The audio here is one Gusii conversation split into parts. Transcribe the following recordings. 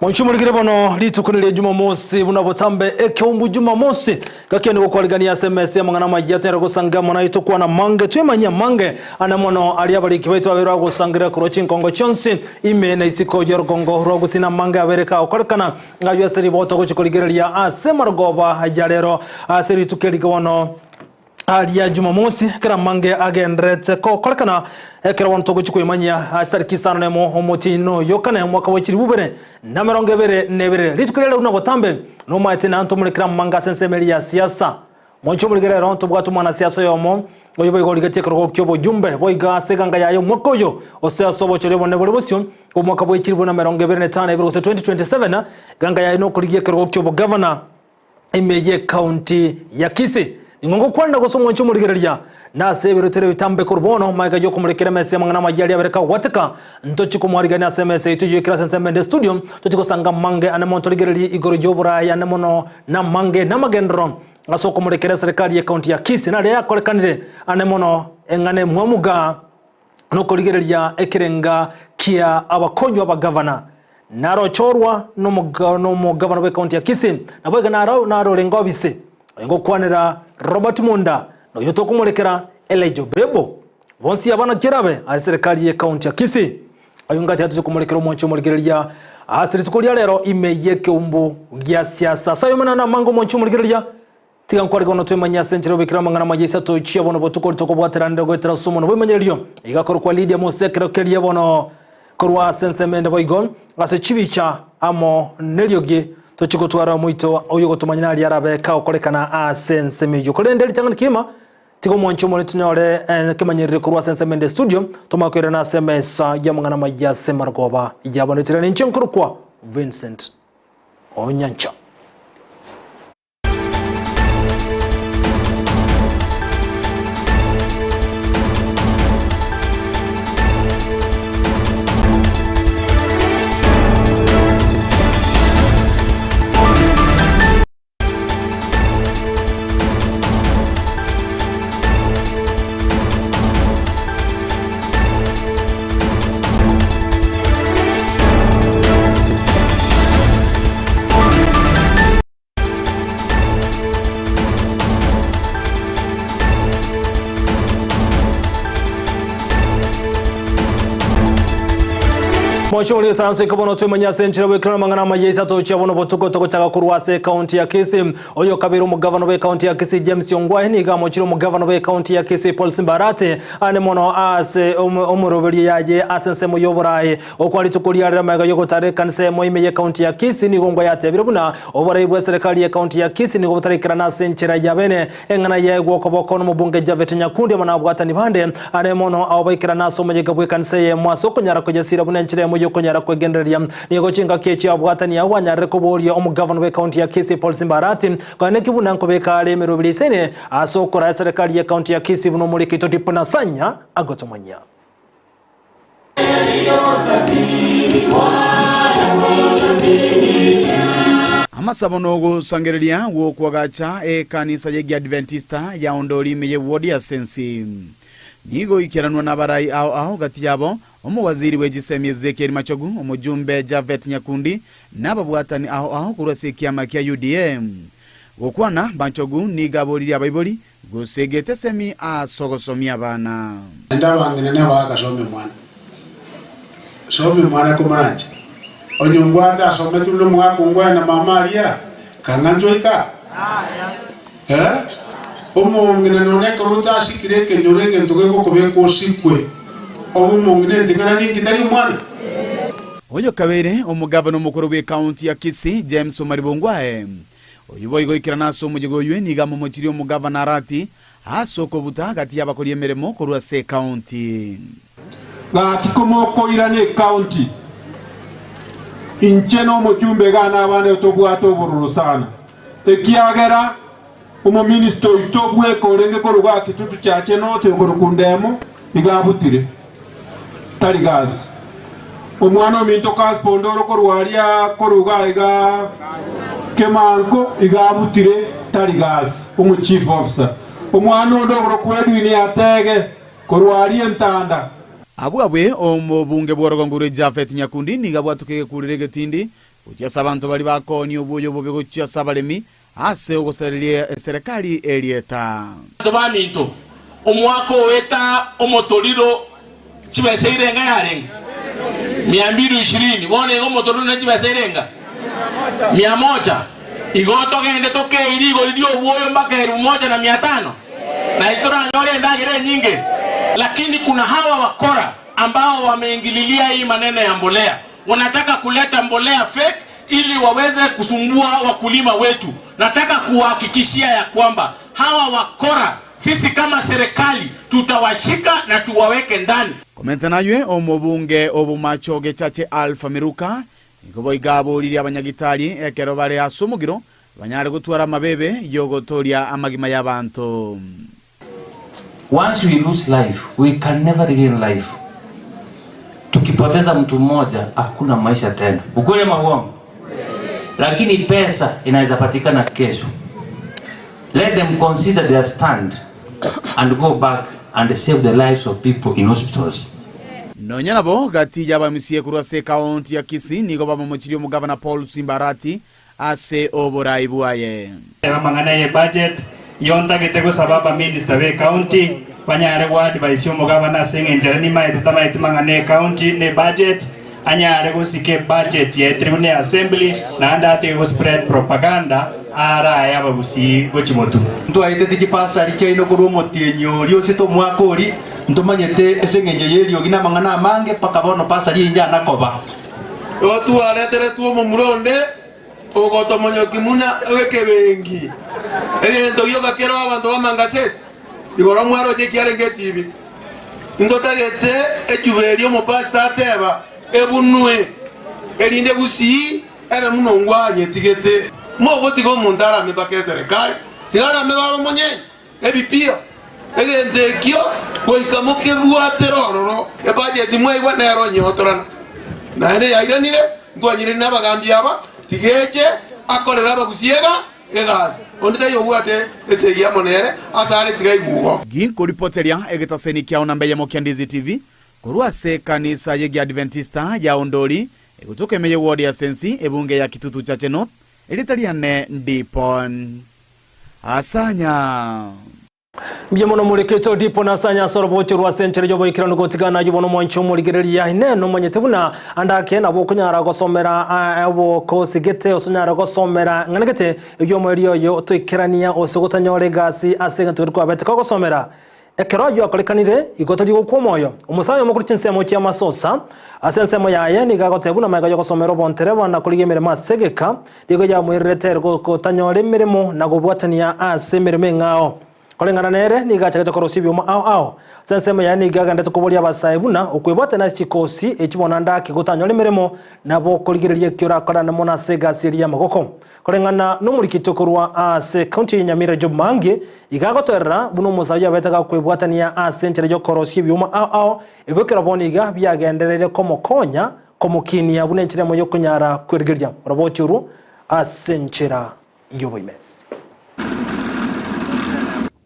Mwanche morigere bono rituko riria Jumamosi buna botambe ekeumbu Jumamosi gaki nigo kwarigania ase emesa y'amang'ana amaya tonyare gosanga amo naye tokwana amange twemanyie amange ande mono aria abariki baito babeire bagosangerera korwa chinkongo chionsi ime na isiko y'orogongo rwa gusii na amange abeire kagokorekana aywo ase ribogo togochia korigereria ase amarogoba ya rero ase rituko eri bono Aria Jumamosi, ekero amange agendererete gokorekana, ekero bono togochia kwemanyia ase tariki isano nemo omotienyi oyo kane omwaka bwe chilifu bibere na emerongo ebere na ebere. Rituko riria riria botambe nomaete na ntomorekere amange ase ensemo eria ya siasa. Moiche omorigere ero ntobwate omwanasiasa oyomo oyo boigo origetie ekerogo ki'oboyumbe boigo ase eganga yaye omwaka oyo gose ase obochori obonene bore bosio bw'omwaka bwe chilifu na emerongo ebere na etano ebere gose 2027 eganga yaye nokorigia ekerogo ki'obogavana. ime y'ekaunti ya Kisii. Ning'o ngokwanera gose omwanchi omorigereria? Nase ebirotero ebitambe korwa bono, magega y'okomorekera emesa y'amang'ana amaya aria abere kagwateka, ntochie komoarigania ase emesa yaito yoikere ase ensemo ende estudio, tochie gosanga amange ane mono torigererie igoro y'oboraai ane mono namange namagenderero ase okomorekera eserekari y'ekaunti ya Kisii naria yakorekanire ane mono eng'ana emwamu ga nokorigereria ekerenga kia abakonywa abagavana. Narochorwa nomogavana bw'ekaunti ya Kisii, naboigo naro narorenge obise oyogokwanera Robert Munda na oyio tokomorekera Elijah Obebo. Bonsi aba naki erabe ase serikali y'ekaunti ya Kisii. Ayio ngati atoche komorekera omwanchi omorigereria ase rituko ria rero ime y'ekeumbu gia siasa. Ase ayio omenene amange omwanchi omorigereria Tiga nkware bono twemanyie ase enchera y'obekire amang'ana amaya isato chia bono botuko oria tokobwateranera goetera ase omonwa bw'emanyererio. Iga korokwa Lidia Mose ekero keria bono korwa ase ensemo ende boigo ase chibicha amo neriogi tochie gotwara omoito oyio ogotomanya naria arabe kagokorekana ase ensemo eyio. Korende ritang'ani kegima tiga omwanchi omore tonyore ekemanyererio korwa ase ensemo ende studio tomanye koirana ase emesa y'amang'ana amaya ase marogoba ya bono. Etirani inche nkorokwa Vincent Onyancha. Mochie ore esanso eke bono twemanye ase enchera bwekero amang'ana amaya isato chia bono botuko togochaka korwa ase ekaunti ya Kisii. Oyo kabere omogavana bwe ekaunti ya Kisii James Ongwae nigo amochire omogavana bwe ekaunti ya Kisii Paul Simba Arati ane mono ase omoroberio yaye ase ensemo y'oboraai Okwa rituko riarire amaiga y'ogotara ekanisa emo ime y'ekaunti ya Kisii nigo ngwa yatebire buna oborai bw'eserekari y'ekaunti ya Kisii nigo botaraikerana ase enchera ya bene eng'ana yaegwa okoboko n'omobunge Japhet Nyakundi amo nabwatani bande are mono abo baikerana ase omoyega bw'ekanisa eyemo ase okonyara koyesira buna enchera emo y'okonyara kwegendereria nigo chingaki echi abwatani abwo banyarire koboria omogavana bw'ekaunti ya Kisii Paul Simba Arati koeneki buna nkobeka are emeroberi eisaine ase okoraa eserekari y'ekaunti ya Kisii buna omoriki Todipo Nasanya agotomanyia. Amasabo nogosangereria gw'okoagacha ekanisa y'Egiadventista ya Ondori ime y'ewodi ya Sensi. Nigo ikeranwa nabarai ao ao gati yabo, omowaziri bwe chisemi Ezekiel Machogu, omojumbe Japhet Nyakundi, na ababwatani ao ao korwa ase ekiama kia UDA. Gokwana, Machogu nigo aboririe abaibori Gose Getesemi ase ogosomia abana. Naende abang'ina nabagaaka somia omwana, somia omwana komoranche. Onye ombwate asomete buna omogaka ongwae na mama aria, kang'a ntwaika? Eh? Omong'ina nonye ekero otasikire ekenyoro egento gegokobeka osikwe, obe omong'ina enting'ana ninki tari omwana? Oyo kabeire omogavana omokoro bw'ecounty ya Kisii James Omariba Ongwae Oyio boigo oikerana ase omoyega oyio nigo amomochirie omogavana Arati ase okobuta gati y'abakori emeremo korwa ase ekaunti. Gaki komokoirana ekaunti, inche nomochumba igaa na abande tobwate obororo sana, ekiagera omominista oito bweka orenge korwa igaa Kitutu Chache North okorokwa Ndemo iga abutire, tari gasi. Omwana ominto Kaspa onde ore korwa aria korwa iga iga Kemanko iga abutire tari gasi, omo chief officer. Omwana onde okorokwa Edwin Atege korwa aria Entanda. Abwo abwe omobunge bw'orogongo rwe Japhet Nyakundi nigo abwatuka egekurero egetindi. gochia ase abanto baria bakoonia obuya obobe gochia ase abaremi ase ogosareria eserekari erieta. Abanto baminto, omwaka oeta omotoriro chibesa irenga yarenge? Mia mbili ishirini. Bono iga omotoriro ne chibesa irenga? Mia moja. Igo togende tokei rigori ri'obwoyo mpaka elfu moja na mia tano, na intwe toranyore endagera enyinge? Lakini kuna hawa wakora ambao wameingililia hii maneno ya mbolea, wanataka kuleta mbolea fake ili waweze kusumbua wakulima wetu. Nataka kuwahakikishia ya kwamba hawa wakora sisi kama serikali tutawashika na tuwaweke ndani. Komenta naywe omobunge o Bomachoge Chache Alpha Miruka nigo boigo aboririe abanyagitari ekero bare ase omogiro banyare gotwara amabebe yogotoria amagima y'abanto. Once we lose life, we can never regain life. Tukipoteza mtu mmoja, hakuna maisha tena. Ukweli ama uongo? Lakini pesa inaweza patikana kesho. Let them consider their stand and go back and save the lives of people in hospitals. Nonya nabo gati y'abaMCA korwa ase ekaunti ya Kisii nigo bamomochirie omogavana Paul Simba Arati ase oborai bwaye. Amang'ana ye budget yontagete gosaba abaminista be county banyare goadvise omogabana ase eng'encho nimaete tamaeti mang'ana e county ne budget anyare gosika ebudget yaetirwe ne assembly naende atige gospread propaganda araye abagusii gochimotu. Ntwaetete chipasari chiaino korwa omotienyi oria osete omwaka ori ntomanyete ase eng'encho ya eriogi na amang'ana amange mpaka bono pasari eyio njana koba. Igo twareteretwe omomura onde ogotomonyoki muna ekebengi egento gioka kero abanto b'amangaseti igoro mwaroche ekiarenge etibi ntotagete echuba eria omopastor ateba ebunwe erinde gusii ebe muno ngwanyetigete mogotiga omonto arame mpaka eserikali tiga arame baba monyenyi ebipio egento ekio goika mokebwatera ororo ebudget mwaigwa nero onyeotorana naende yairanire ntwanyire na abagambi aba tigeche akorera abagusiega egasi onde taiyo obwate esegi amo nere ase are tiga igugo. Ginkoripoteria egetaseni kiao namba eyemo kia Ndizi TV korwa ase ekanisa y'Egiadventista ya Ondori egotoka ime y'eward ya Sensi ebunge ya Kitutu Chache North erita riane Ndipon Asanya. Mbuya mono morekete Dipo na Asanya ase orobocho rwa ase enchera y'oboikeranu gotigana ayio bono omwanchi omorigereria ine nomanyete buna andake nabo okonyara gosomera obokosi gete osonyara gosomera ng'ana gete eyio omoerio oyo toikerania ose gotanyora egasi ase egento keria kwabete kogosomera. Ekero ayio akorekanire igo tari gokwa omoyo. Omosae omokuru chinsemo chi'amasosa ase ensemo yaye nigo agoteba buna magega y'ogosomera obontereba na korigia emeremo ase egeka, nigo yamoirerete ere gotanyora emeremo na gobwatania ase emeremo eng'ao. Koreng'ana nere, nigo achagete korosia ebioma ao ao. Ase ensemo yaye nigo agenderete koboria abasae buna okwebwatania ase chikosi echi bono ande ake gotanyora emeremo, nabo okorigereria eki orakorane mono ase egasi eria y'amagoko. Koreng'ana nomorikito korwa ase county ya Nyamira Job Mangi, iga agotoerera buna omosae oyio abete gakwebwatania ase enchera y'okorosia ebioma ao ao, ebio ekero bono iga biagendereire komokonya komokinia buna enchera emo y'okonyara kwerigeria oroboti orwo ase enchera y'oboime.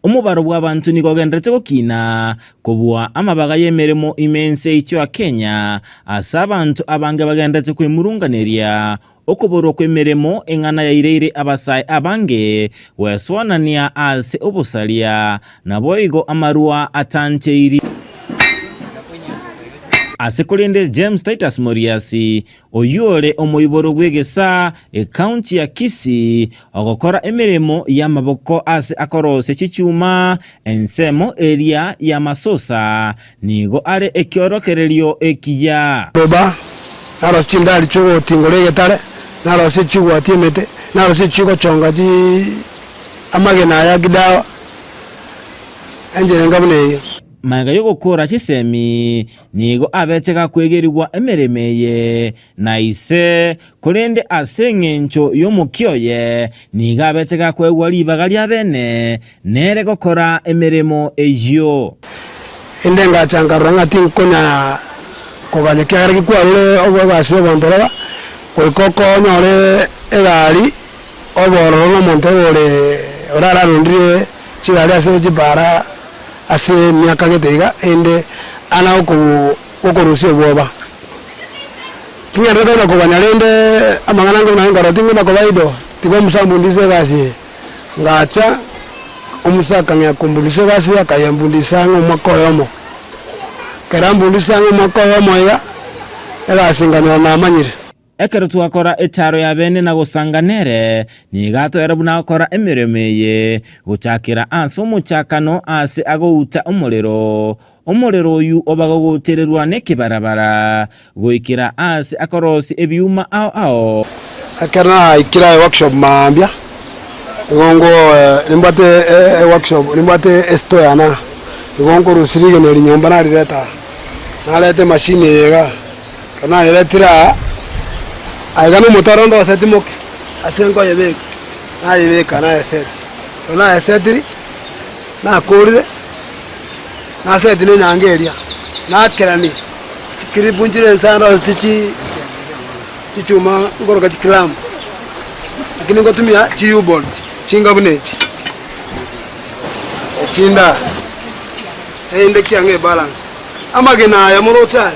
Omobaro bw'abanto nigo ogenderete gokina kobua amabaga y'emeremo ime ense yaito ya Kenya, ase abanto abange bagenderete kwemurunganeria okoborwa kw'emeremo eng'ana yaireire abasae abange gwesoanania ase obosaria, naboigo amarua atancheiri. Ase korende James Titus Moriasi, oyio ore omoiboro bw'egesaa ekaunti ya Kisii, ogokora emeremo y'amaboko ase akorosia chichuma ensemo eria y'amasosa, nigo are ekiorokererio ekiya. Roba, narosie chindari chi'ogotingora egetare, narosie chigwatia emete, narosie chigochonga chi amagena aya kidawa, enchera enga buna eyio. Magega y'ogokora chisemi, nigo abete gakwegerigwa emeremo eye na ise, korende ase engencho y'omokia oye nigo abete gakoegwa ribaga ria bene nere gokora emeremo eyio. Inde ngacha nkarora ng'a tinkonya koganya ekiagera kikwarure egasi y'obontereba, goika okonyore egari obororo na omonto ore orararondire chigari ase chipara ase emiaka gete iga, erinde ana okorusia obwoba. Ting'enderete buna koganya rende amang'ana ange buna nkarora ting'enda koba idle, tiga omusa ambundise egasi eye. Ngacha, omusa akang'ea kombundisa egasi eye akayembundisa ang'e omwaka oyomo. Ekero ambundisa ang'e omwaka oyomo iga, egasi nkanyora namanyire. Ekero twakora etaaro ya bene na gosanga nere, nigo atoera buna agokora emeremo eye, gochakera ase omochakano aase agouta omorero, omorero oyio oba gogoutererwa nekebarabara, goikera aase akorosia ebiuma ao ao. Ekero naikire aye workshop mambia, igo nko nimbwate eworkshop nimbwate estore yane aa, igo nkorusia rigena eri nyomba narireta aa, nareta emachine eye igaa. Ekero nayeretire aa, aiga na omotaro onde oseti moke, ase nkoyebeka, nayebeka nayeseti. Ekero nayesetiri, nakorire, naseti na enyange eria, nakerania chikiripu nchire inse ande ase chi chichuma nkoroka chiclamp, lakini ngotumia chi u-bolt chinga buna echi, echinde aa, erinde kiang'e ebalance. Amagena aya moroche aya,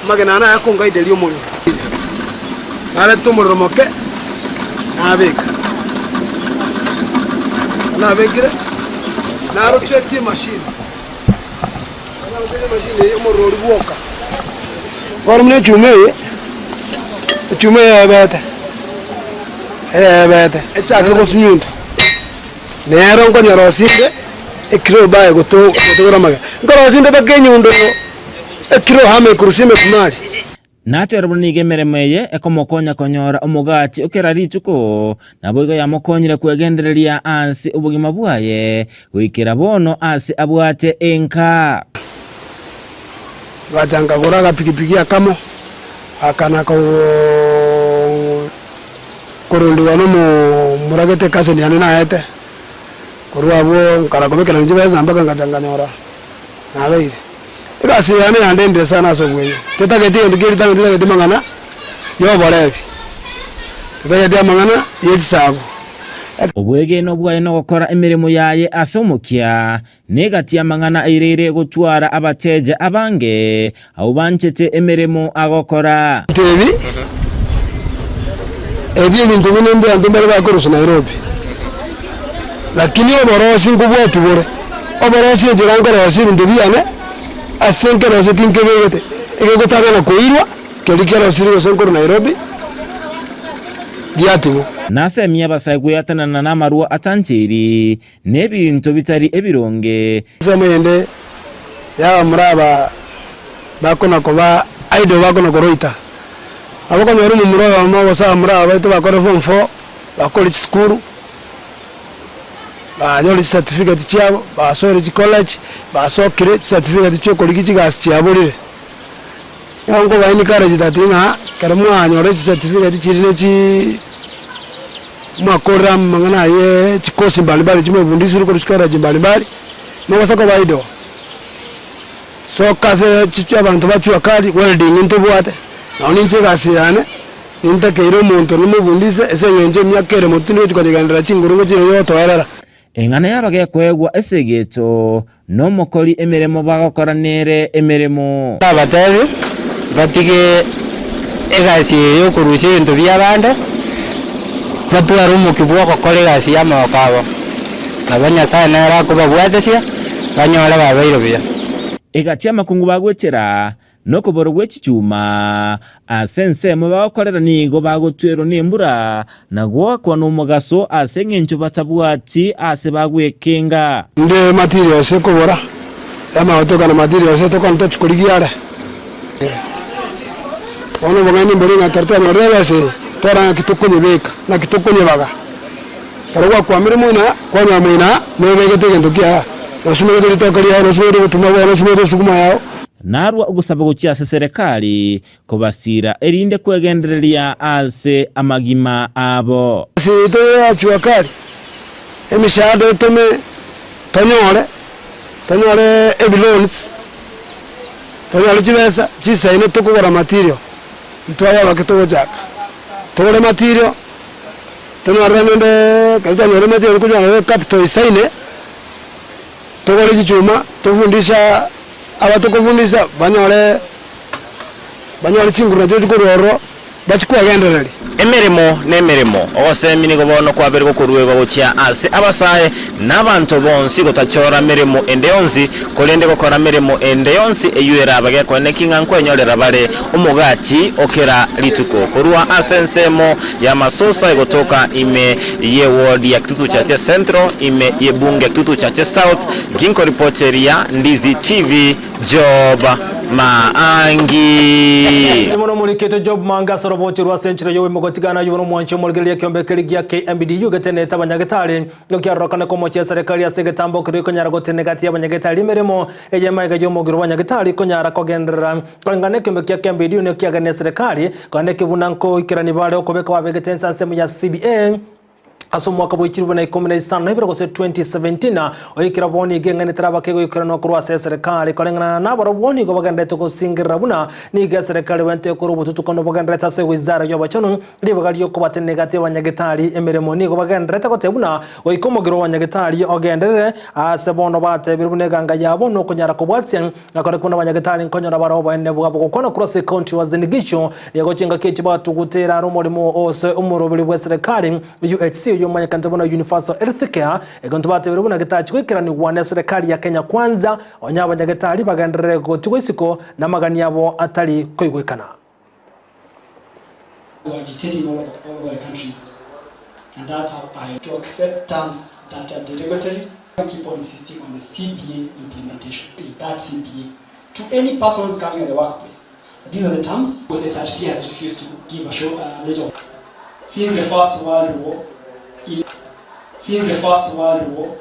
amagena aya naye akongaideria omorero. Narete omorero moke, nabeka. Ekero nabekire, narotetie emachine, ekero narotetie emachine eye omorero oria bwoka. Bono buna echuma eye, echuma eye ebete, eyebete, echake gosunyuntwa. Nero nkonyorosia inde ekiro baye gotogora amagena, nkorosia inde mpaka enyundo ekiro hama ekurusia emesumari. Natwere buna nigo emeremo eye ekomokonya konyora omogati o kera rituko, naboigo yamokonyire kwegendereria ase obogima bwaye goikera bono ase abwate enka. Ngacha nkagora agapigipigi akamo, aka nako Korondigwa nomoragete ecousin yane naete, korwa abwo nkara kobekerana chibesa mpaka ngacha nkanyora nabeire. Egasi yane yandendire sana ase obweng'e, tetageti gento kia ritang'ani tetageti mang'ana ya oborebi, tetageti amang'ana ya echisabu. Obwegenwa bwaye nogokora emeremo yaye ase omokia, negati y'amang'ana aireire gotwara abateja abange abwo banchete emeremo agokora. Ebinto ebi, ebi ebinto buna mbianto mbare bakorusia Nairobi, lakini oborosi nkobwati bore, oborosi enchera nkorosia ebinto biane, ase nkeroseti nkebegete, egegotang'ana koirwa, keria kerosirie gose nkorwa Nairobi, giatigwa. Nasemie abasae kweatanana namarwa atancheiri, Nebinto bitari ebironge. Ensemo eyende y'abamura aba bakona koba idle bakona koroita. Nabo okonyora omomura oyomo gose abamura aba baito bakore form four, bakore chisukuru, banyore chicertificate chiabo, basoire chicollege, basokire chicertificate chia okorigia chigasi chiaborire. Nigo nkoba encourage that ng'a ekero mwanyora chicertificate chiria ne chii mwakorire amang'ana aye chikosi mbalimbali chimwefundisire korwa chicollege mbalimbali, mogose koba idle. Soka ase chichi abanto ba jua kali, welding ntobwate, nonye ninche egasi yane, nintakeire omonto nimobundise ase eng'encho emiaka ere motwe tindi gochi konyegenderera chinguru ngochire yotoerera. Eng'ana y'abagekoegwa esegeto Nomokori emeremo bagokora nere emeremo. Abatebi batige egasi eye y'okorusia ebinto bi'abande, batware omokia bw'ogokora egasi y'amaboko abo. Nabo Nyasae nere akobabwatesia, banyore babeire buya. Egati amakungu bagwetera Nokoboro gwe chichuma ase ensemo bagokorera nigo bagotwerwa nembura na goakwa nomogaso ase engencho batabwati aase bagwekenga. Inde materials ekobora, yamanya na materials tokona tochi korigia are. Bono obong'aini mbori ng'a ekero twanyorire ebesa eye, twarora ng'aki tokonyebeka, naki tokonyebaga. Ekero gwakwamire moino aa, kwanyora moino aa, nobegete egento kiaye aa, nosumegete ritoke riao, nosumegete obotuma bwao, nosumegete esukuma yao. Narua ogosaba gochia ase serekari kobasiira, erinde kwegendereria ase amagima abo. Ase yaito ya jua kali, emishahada etome tonyore, tonyore ebiloans, tonyore chibesa chisaine tokogora material, intwe aba abake togochaka, togore material, tonyore rende ekero twanyora material tonyore capital isaine, Togore chichuma, tofundisha aba tokofundisha banyore banyore chinguru nachio chikorwa ororo bachie kwegendereria. Emeremo nemeremo, ogosemi nigo bono kwabeire gokoruegwa gochia ase abasae na abanto bonsi gotachora meremo ende yonsi, korende gokora meremo ende yonsi eyio erabe gekoeneki ng'a nkwenyorera bare omogati o kera rituko. Korwa ase ensemo y'amasosa egotoka ime y'eward ya Kitutu Chache Central, ime y'ebunge ya Kitutu Chache South, ginkoripoteria Ndizi TV, Job Maangi. Mono omorikete Job Mange ase oroboche rwa ase enchera y'oboimo gotigana ayio bono omwanchi omorigereria ekeombe keria gia KMPDU getenenete abanyagetari gokiarorokana komochia eserekari ase egetambo keria ekonyara gotenena gati y'abanyagetari emeremo eye magega y'omogiro bw'abanyagetari konyara kogenderera koreng'ana ekeombe kia KMPDU nigo kiagania eserekari kogenda buna nkoikerani bare okobeka babegete ense ensemo ya CBA Ase omwaka bwe chilifu na ikomi na isano na ibere gose 2017, oikera bono nigo eng'ana etaraba kegoikeranwa korwa ase eserekari. Koreng'ana nabarobwo nigo bagendererete gosingerera buna nigo eserekari bwente ekore obotutukano bogendererete ase wizara y'obochenu ribaga riokobatenena egati y'abanyagetari emeremo. Nigo bagendererete goteba buna goika omogiro bw'abanyagetari ogenderere ase bono batebire buna eganga yabo nokonyara kobwatia na koreka buna abanyagetari nkonyora bare oboene bwabo gokwana korwa ase ecounty ya Uasin Gishu. Nigo chingaki echi batugutera are omoremo ose omoroberi bw'eserekari UHC oyio omanyekanete buna Universal Health Care, egento batebire buna getachi goikeranigwa neserekari ya Kenya Kwanza onye abanyagetari bagenderere gotigwa isiko namagani abo atari koigwekana. were agitating all over, all over the countries. And that's how I to accept terms that are derogatory. I keep on insisting on the CBA implementation. That CBA to any person who's coming in the workplace. These are the terms because SRC has refused to give a show letter. Since the First World War, in, since the First World War,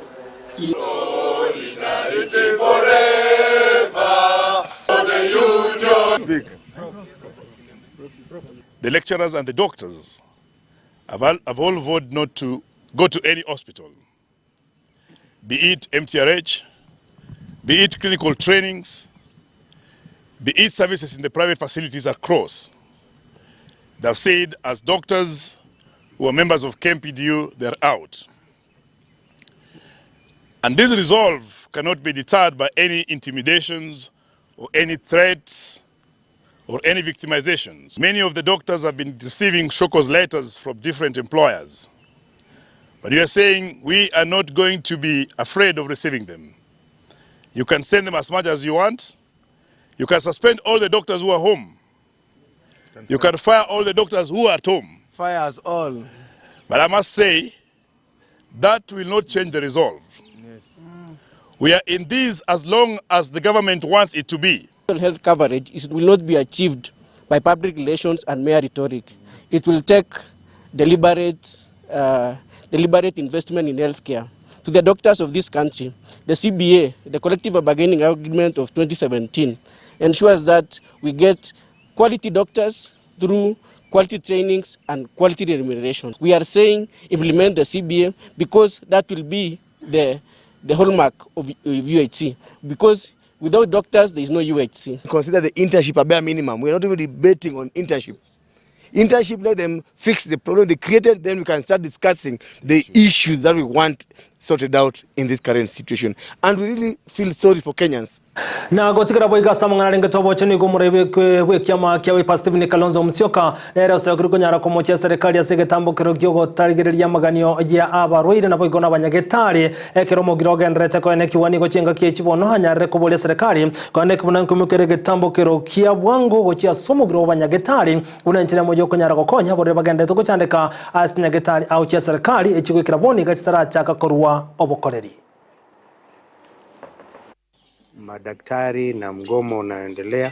in Solidarity forever. For the union. The lecturers and the doctors have all, have all vowed not to go to any hospital, be it MTRH, be it clinical trainings, be it services in the private facilities across. They have said as doctors who are members of KMPDU, they're out. And this resolve cannot be deterred by any intimidations or any threats or any victimizations. Many of the doctors have been receiving show cause letters from different employers. But we are saying we are not going to be afraid of receiving them. You can send them as much as you want. You can suspend all the doctors who are home. You can fire all the doctors who are at home. Fire us all. But I must say, that will not change the resolve. Yes. We are in this as long as the government wants it to be. Health coverage is, will not be achieved by public relations and mere rhetoric. It will take deliberate, deliberate investment in healthcare. To the doctors of this country, the CBA, the Collective Bargaining Agreement of 2017, ensures that we get quality doctors through quality trainings and quality remuneration. We are saying implement the CBA because that will be the, the hallmark of UHC. Because without doctors, there is no UHC. Consider the internship a bare minimum. We are not even debating on internships. Internship, let them fix the problem they created, then we can start discussing the issues that we want sorted out in this current situation. And we really feel sorry for Kenyans. Na gotigera boiga ase amang'ana arenge toboche nigo omoraibi bw'ekiama kia Wiper Stephen Kalonzo Musyoka nere osokire konyara komochia eserekari ase egetambokero ki'ogotarigereria amaganio ya abarwaire naboigo na abanyagetari ekero omogiro ogendererete koenekiwa nigo chingaki echi bono anyarire koboria eserekari koeneki buna nkoimokeria egetambokero kia bwango gochia ase omogiro bw'abanyagetari buna enchera emo y'okonyara gokonya abarwaire bagendererete gochandeka ase nyagetari ao chia eserekari echigoikera bono iga chitarachaka korwa obokoreri. Madaktari na mgomo unaoendelea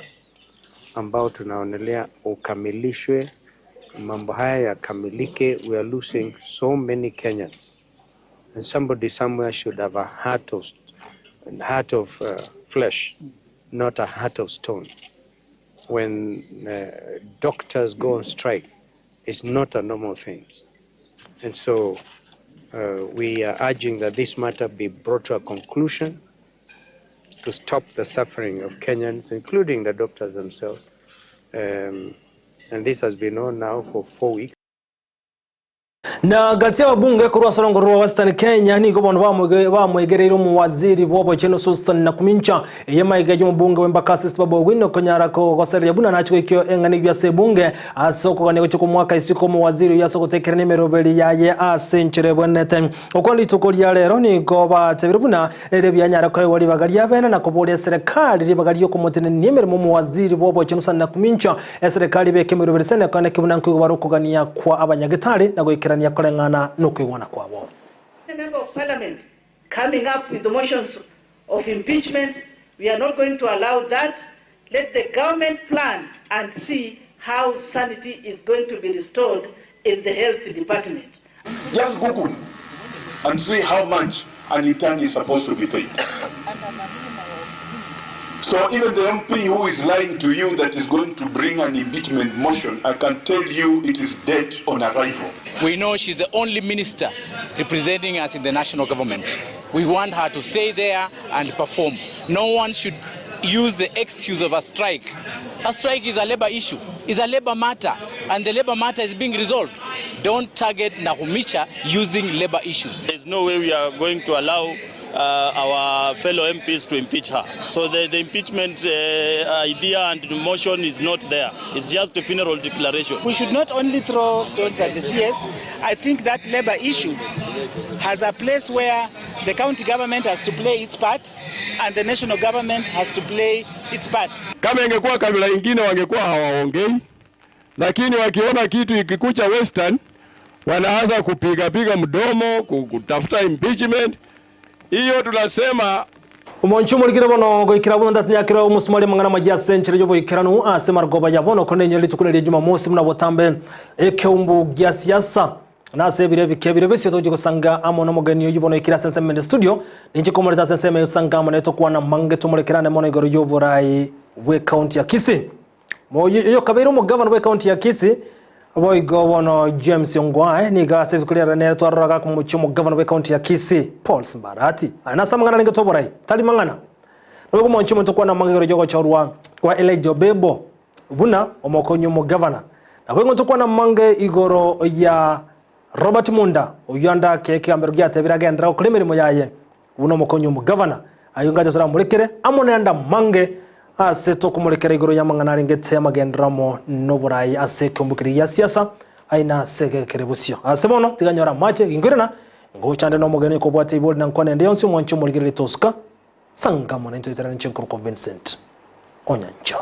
ambao tunaonelea ukamilishwe, mambo haya yakamilike. We are losing so many Kenyans and somebody somewhere should have a heart of, heart of flesh, not a heart of stone. When doctors go on strike, it's not a normal thing. And so we are urging that this matter be brought to a conclusion to stop the suffering of Kenyans, including the doctors themselves. And this has been on now for 4 weeks. Na gati y'ababunge korwa ase orongo rwa Western Kenya nigo bono bamwegereire omowaziri bw'obochenu Susan Nakumincha eye maiga y'omobunge w'Embakasi Sababu Owino konyara kogosereria buna nache goikio eng'ana eyio ase ebunge ase okogania gochia komoaka isiko omowaziri oyio ase ogotekerania emeroberi yaye ase enchera ebwenerete. Okwo rituko ria rero nigo batebire buna ere bianyare koegwa ribaga ria bene na koboria eserekari ribaga riokomotenenia emeremo omowaziri bw'obochenu Susan Nakumincha Eserekari ebeke emeroberi ase eneko naki buna nkoigwa bare okogania kwa abanyagetari na goikerania koreng'ana nokoigwana kwabo. Any member of parliament coming up with motions of impeachment, we are not going to allow that. Let the government plan and see how sanity is going to be restored in the health department. Just Google and see how much an intern is supposed to be paid. So even the MP who is lying to you that is going to bring an impeachment motion, I can tell you it is dead on arrival. We know she's the only minister representing us in the national government. We want her to stay there and perform. No one should use the excuse of a strike. A strike is a labor issue, is a labor matter, and the labor matter is being resolved. Don't target Nahumicha using labor issues. There's no way we are going to allow uh, our fellow MPs to impeach her. So the, the impeachment uh, idea and motion is not there. It's just a funeral declaration. We should not only throw stones at the CS. I think that labor issue has a place where the county government has to play its part and the national government has to play its part. Kama ingekuwa kabila ingine wangekuwa hawaongei, lakini wakiona kitu ikikucha Western wanaanza kupigapiga mdomo kutafuta impeachment. Hiyo tunasema Omonche omorikire bono goikera bono ndatinyakera omosumari amang'ana amaya ase enchera y'oboikeranu ase marogoba ya bono konenyora rituko riria Jumamosi buna botambe ekeumbu gia siasa na ase ebiro ebike bire bisio togochia gosanga amo nomogeni oyio bono oikire ase ensemo ende studio ninche komoreta ase ensemo eye tosange amo naye tokwana mange tomorekerane mono igoro y'oborai bw'ecounty ya Kisii. Oyo kabeire omogavana bw'ecounty ya Kisii boigo bono James Ongwae nigo ase rituko riarero nere twarora gakomochia omogavana bw'ecounty ya Kisii Paul Simbarati. Aya nase amang'ana arenge toborai tari mang'ana. Naboigo omonche omonto okwana amang'ana igoro y'ogochorwa kwa Elijah Obebo buna omokonyi omogavana. Naboigo ntokwana amange igoro ya Robert Munda oyio ande ake ekegambero giatebire agenderere gokora emeremo yaye Buna omokonyi omogavana, ayio ngache toramorekere amo nende amange ase tokomorekera igoro y'amang'ana arengete amagenderero amo noborai ase ekeombe keria gia siasa aye ase gekere bosio. Ase bono tiga nyore amache, ginkoirana, ngocha nde nomogeni okobwata ibori na nkwane ende yonsi omwanche omorigereria tosuka, sanga amo naintwe toiterane inche nkorokwa Vincent Onyancha.